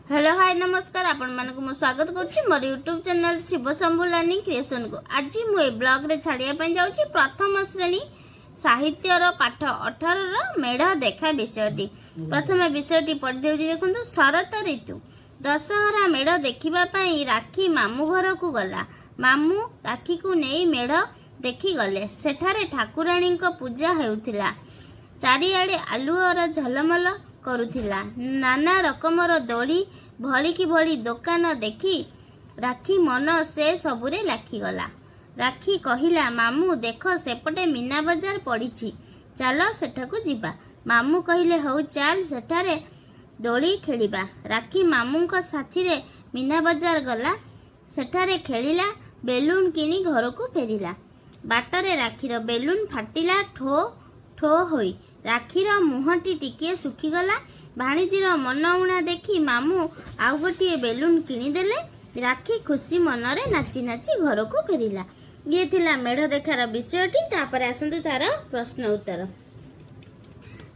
Hello, high, ନମସ୍କାର। ଆପଣମାନଙ୍କୁ ମୁଁ ସ୍ୱାଗତ କରୁଛି ମୋର ୟୁଟ୍ୟୁବ୍ ଚ୍ୟାନେଲ୍ ଶିବଶମ୍ଭୁ ଲର୍ଣ୍ଣିଂ କ୍ରିଏସନ୍କୁ। ଆଜି ମୁଁ ଏ ବ୍ଲଗ୍ରେ ଛାଡ଼ିବା ପାଇଁ ଯାଉଛି ପ୍ରଥମ ଶ୍ରେଣୀ ସାହିତ୍ୟର ପାଠ 18ର ମେଢ଼ ଦେଖା ବିଷୟଟି। ପ୍ରଥମେ ବିଷୟଟି ପଢ଼ିଦେଉଛି, ଦେଖନ୍ତୁ। ଶରତ ଋତୁ। ଦଶହରା ମେଢ଼ ଦେଖିବା ପାଇଁ ରାକ୍ଷୀ ମାମୁଁ ଘରକୁ ଗଲା। ମାମୁଁ ରାକ୍ଷୀକୁ ନେଇ ମେଢ଼ ଦେଖିଗଲେ। ସେଠାରେ ଠାକୁରାଣୀଙ୍କ ପୂଜା ହେଉଥିଲା। ଚାରିଆଡ଼େ ଆଲୁଅର ଝଲମଲ କରୁଥିଲା। ନାନା ରକମର ଦୋଳି, ଭଳିକି ଭଳି ଦୋକାନ ଦେଖି ରାକ୍ଷୀ ମନ ସେ ସବୁରେ ଲାଖିଗଲା। ରାକ୍ଷୀ କହିଲା, "ମାମୁଁ, ଦେଖ, ସେପଟେ ମୀନା ବଜାର ପଡ଼ିଛି। ଚାଲ, ସେଠାକୁ ଯିବା।" ମାମୁଁ କହିଲେ, "ହଉ ଚାଲ, ସେଠାରେ ଦୋଳି ଖେଳିବା।" ରାକ୍ଷୀ ମାମୁଁଙ୍କ ସାଥିରେ ମୀନା ବଜାର ଗଲା। ସେଠାରେ ଖେଳିଲା, ବେଲୁନ କିଣି ଘରକୁ ଫେରିଲା। ବାଟରେ ରାକ୍ଷୀର ବେଲୁନ ଫାଟିଲା ଠୋ ଠୋ ହୋଇ। ରାକ୍ଷୀର ମୁହଁଟି ଟିକିଏ ଶୁଖିଗଲା। ଭାଣିଜୀର ମନ ଉଣା ଦେଖି ମାମୁଁ ଆଉ ଗୋଟିଏ ବେଲୁନ କିଣିଦେଲେ। ରାକ୍ଷୀ ଖୁସି ମନରେ ନାଚି ନାଚି ଘରକୁ ଫେରିଲା। ଇଏ ଥିଲା ମେଢ଼ ଦେଖାର ବିଷୟଟି। ତାପରେ ଆସନ୍ତୁ ତାର ପ୍ରଶ୍ନ ଉତ୍ତର।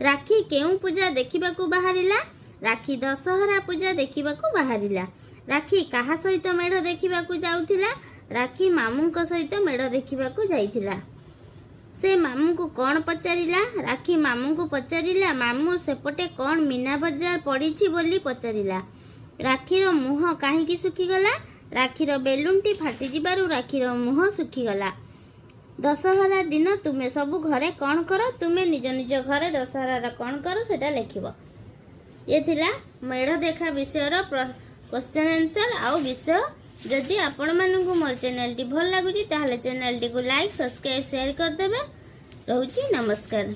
ରାକ୍ଷୀ କେଉଁ ପୂଜା ଦେଖିବାକୁ ବାହାରିଲା? ରାକ୍ଷୀ ଦଶହରା ପୂଜା ଦେଖିବାକୁ ବାହାରିଲା। ରାକ୍ଷୀ କାହା ସହିତ ମେଢ଼ ଦେଖିବାକୁ ଯାଉଥିଲା? ରାକ୍ଷୀ ମାମୁଁଙ୍କ ସହିତ ମେଢ଼ ଦେଖିବାକୁ ଯାଇଥିଲା। ସେ ମାମୁଁଙ୍କୁ କ'ଣ ପଚାରିଲା? ରାକ୍ଷୀ ମାମୁଁଙ୍କୁ ପଚାରିଲା, "ମାମୁଁ, ସେପଟେ କ'ଣ ମୀନା ବଜାର ପଡ଼ିଛି?" ବୋଲି ପଚାରିଲା। ରାକ୍ଷୀର ମୁହଁ କାହିଁକି ଶୁଖିଗଲା? ରାକ୍ଷୀର ବେଲୁନଟି ଫାଟିଯିବାରୁ ରାକ୍ଷୀର ମୁହଁ ଶୁଖିଗଲା। ଦଶହରା ଦିନ ତୁମେ ସବୁ ଘରେ କ'ଣ କର? ତୁମେ ନିଜ ନିଜ ଘରେ ଦଶହରାର କ'ଣ କର, ସେଟା ଲେଖିବ। ଇଏ ଥିଲା ମେଢ଼ ଦେଖା ବିଷୟର କ୍ୱେଶ୍ଚନ୍ ଆନ୍ସର୍ ଆଉ ବିଷୟ। ଯଦି ଆପଣମାନଙ୍କୁ ମୋର ଚ୍ୟାନେଲଟି ଭଲ ଲାଗୁଛି, ତାହେଲେ ଚ୍ୟାନେଲଟିକୁ ଲାଇକ୍, ସବସ୍କ୍ରାଇବ୍, ସେୟାର କରିଦେବେ। ରହୁଛି, ନମସ୍କାର।